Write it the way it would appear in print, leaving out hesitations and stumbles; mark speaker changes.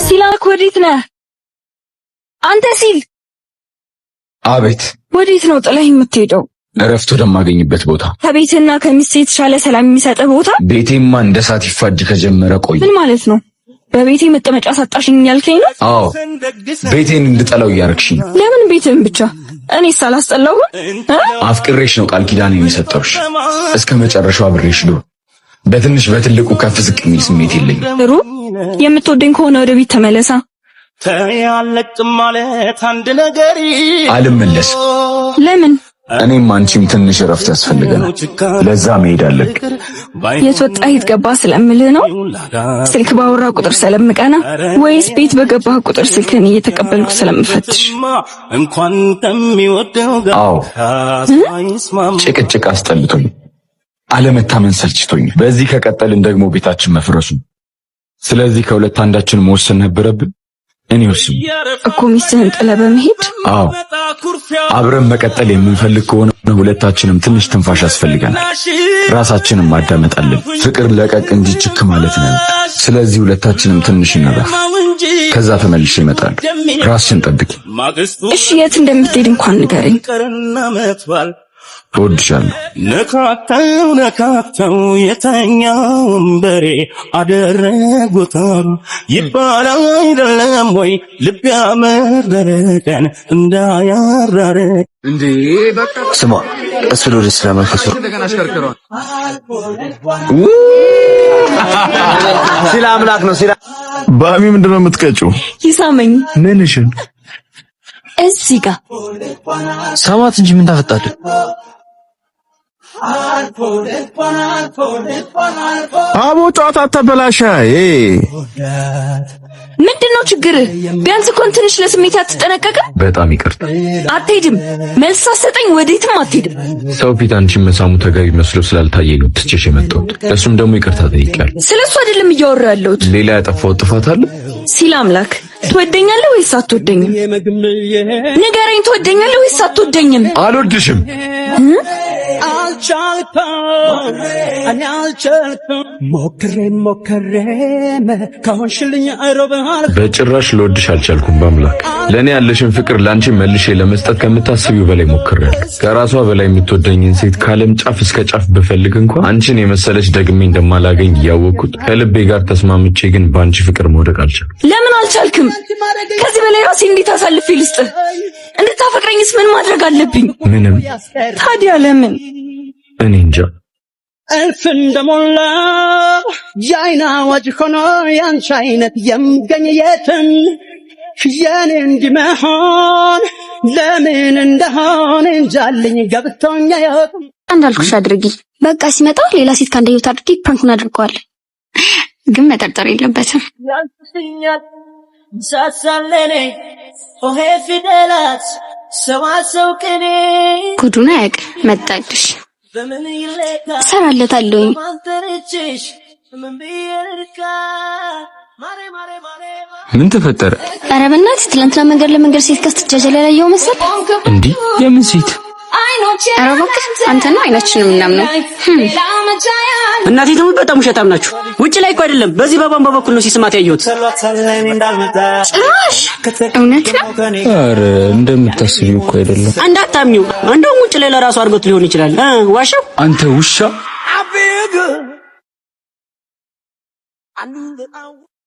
Speaker 1: ሲላክ ወዴት ነህ አንተ? ሲል።
Speaker 2: አቤት።
Speaker 1: ወዴት ነው ጥለህ የምትሄደው?
Speaker 2: እረፍት ወደማገኝበት ቦታ።
Speaker 1: ከቤትና ከሚስት የተሻለ ሰላም የሚሰጥህ ቦታ?
Speaker 2: ቤቴማ እንደ እሳት ይፋጅ ከጀመረ ቆይ።
Speaker 1: ምን ማለት ነው? በቤቴ መቀመጫ ሳጣሽኝ ያልከኝ ነው?
Speaker 2: አዎ፣ ቤቴን እንድጠላው እያረግሽኝ።
Speaker 1: ለምን ቤትህን ብቻ? እኔስ አላስጠላሁም?
Speaker 2: አፍቅሬሽ ነው ቃል ኪዳን የሰጠሁሽ። እስከ መጨረሻው አብሬሽ ልሁን። በትንሽ በትልቁ ከፍ ዝቅ የሚል ስሜት የለኝም።
Speaker 1: ጥሩ፣ የምትወደኝ ከሆነ ወደ ቤት ተመለሳ።
Speaker 3: ተያለቅም ማለት አንድ ነገር።
Speaker 2: አልመለስም።
Speaker 1: ለምን?
Speaker 2: እኔም አንቺም ትንሽ እረፍት ያስፈልገናል። ለዛ መሄድ አለብኝ።
Speaker 1: የት ወጣ የት ገባ ስለምልህ ነው? ስልክ ባወራ ቁጥር ስለምቀና ወይስ ቤት በገባህ ቁጥር ስልክህን እየተቀበልኩ ስለምፈትሽ?
Speaker 3: እንኳን ከሚወደው ጋር።
Speaker 2: አዎ፣ ጭቅጭቅ አስጠልቶኝ፣ አለመታመን ሰልችቶኝ፣ በዚህ ከቀጠልን ደግሞ ቤታችን መፍረሱ። ስለዚህ ከሁለት አንዳችን መወሰን ነበረብን። እኔ ወስን
Speaker 1: እኮ ሚስትህን ጥለህ በመሄድ?
Speaker 2: አዎ፣ አብረን መቀጠል የምንፈልግ ከሆነ ሁለታችንም ትንሽ ትንፋሽ ያስፈልገናል። ራሳችንን ማዳመጥ አለብን። ፍቅር ለቀቅ እንጂ ችክ ማለት ነው። ስለዚህ ሁለታችንም ትንሽ እንረፍ። ከዛ ተመልሼ እመጣለሁ። ራስሽን ጠብቂ።
Speaker 1: እሺ፣ የት እንደምትሄድ እንኳን ንገረኝ።
Speaker 2: እወድሻለሁ።
Speaker 3: ነካክተው ነካክተው የተኛውን በሬ አደረጉታል ይባላል አይደለም ወይ? ልብ ያመረረ ቀን እንዳያራረ።
Speaker 4: ስማ፣ ቀስ ብሎ ወደ ስራ መንፈሱ።
Speaker 5: ሲል አምላክ ነው ሲል።
Speaker 6: ባሚ፣ ምንድን ነው የምትቀጪው?
Speaker 1: ይሳመኝ።
Speaker 6: ምንሽን?
Speaker 1: እዚህ ጋር።
Speaker 4: ሰማት እንጂ ምን ታፈጣለህ?
Speaker 6: አቦ፣ ጨዋታ አታበላሻ።
Speaker 1: ምንድን ነው ችግርህ? ቢያንስ እንኳን ትንሽ ለስሜት አትጠነቀቅም?
Speaker 2: በጣም ይቅርታ።
Speaker 1: አትሄድም። መልስ ሳትሰጠኝ ወዴትም አትሄድም።
Speaker 2: ሰው ፊት አንቺን መሳሙ ተገቢ መስሎ ስላልታየኝ ነው ትቼሽ የመጣሁት። እሱም ደግሞ ይቅርታ ጠይቄያለሁ።
Speaker 1: ስለ እሱ አይደለም እያወራ ያለሁት።
Speaker 2: ሌላ ያጠፋሁት ጥፋት አለ?
Speaker 1: ሲል አምላክ፣ ትወደኛለህ ወይስ አትወደኝም? ንገረኝ፣ ትወደኛለህ ወይስ አትወደኝም?
Speaker 2: አልወድሽም።
Speaker 3: አልቻልኩም፣ እኔ አልቻልኩም፣ ሞክሬ ሞክሬም ከሆንሽልኝ አይሮብሃል።
Speaker 2: በጭራሽ ልወድሽ አልቻልኩም። በአምላክ፣ ለእኔ ያለሽን ፍቅር ለአንቺ መልሼ ለመስጠት ከምታስቢው በላይ ሞክሬያለሁ። ከራሷ በላይ የምትወደኝን ሴት ከዓለም ጫፍ እስከ ጫፍ ብፈልግ እንኳን አንቺን የመሰለች ደግሜ እንደማላገኝ እያወቅኩት ከልቤ ጋር ተስማምቼ ግን በአንቺ ፍቅር መውደቅ አልቻልኩም።
Speaker 1: ለምን አልቻልክም? ከዚህ በላይ ራሴ እንዴት አሳልፌ ልስጥህ? እንድታፈቅረኝስ ምን ማድረግ አለብኝ?
Speaker 2: ምንም።
Speaker 1: ታዲያ ለምን?
Speaker 2: እኔ እንጃ።
Speaker 3: እልፍ እንደሞላ የአይን አዋጅ ሆኖ ያንቺ አይነት የሚገኝ የትም የኔ እንዲህ መሆን ለምን እንደሆነ እንጃልኝ ገብቶኛ ያውቅም።
Speaker 7: እንዳልኩሽ አድርጊ። በቃ ሲመጣ ሌላ ሴት ከአንድ ህይወት አድርጊ፣ prank ኡን አድርገዋል። ግን መጠርጠር የለበትም።
Speaker 8: ያልፍኛል ሳሳለኔ ሆሄ ፊደላት ሰዋሰው ቅኔ።
Speaker 7: ጉዱን አያውቅ መጣልሽ።
Speaker 8: በምን ይለካ?
Speaker 7: እሰራለታለሁኝ።
Speaker 8: ማንተርችሽ ምን ብዬ ልርካ? ማሬ ማሬ ማሬ።
Speaker 2: ምን ተፈጠረ?
Speaker 7: ኧረ በእናትህ፣ ትናንትና መንገድ ለመንገድ ሴት ጋር ስትጃጃል ያላየኸው መሰል።
Speaker 2: እንዲህ የምን ሴት?
Speaker 7: ኧረ እባክህ፣ አንተ ነው አይናችንን የምናምነው።
Speaker 9: እናቴ ደግሞ በጣም ውሸታም ናችሁ። ውጭ ላይ እኮ አይደለም፣ በዚህ በቧንቧ በኩል ነው ሲስማት ያየሁት።
Speaker 7: ጭራሽ እውነት ነው።
Speaker 10: ኧረ እንደምታስቢው እኮ አይደለም።
Speaker 9: እንዳታምኚው፣ እንደውም ውጭ ላይ ለራሱ አድርጎት ሊሆን ይችላል። ዋሻው።
Speaker 2: አንተ ውሻ!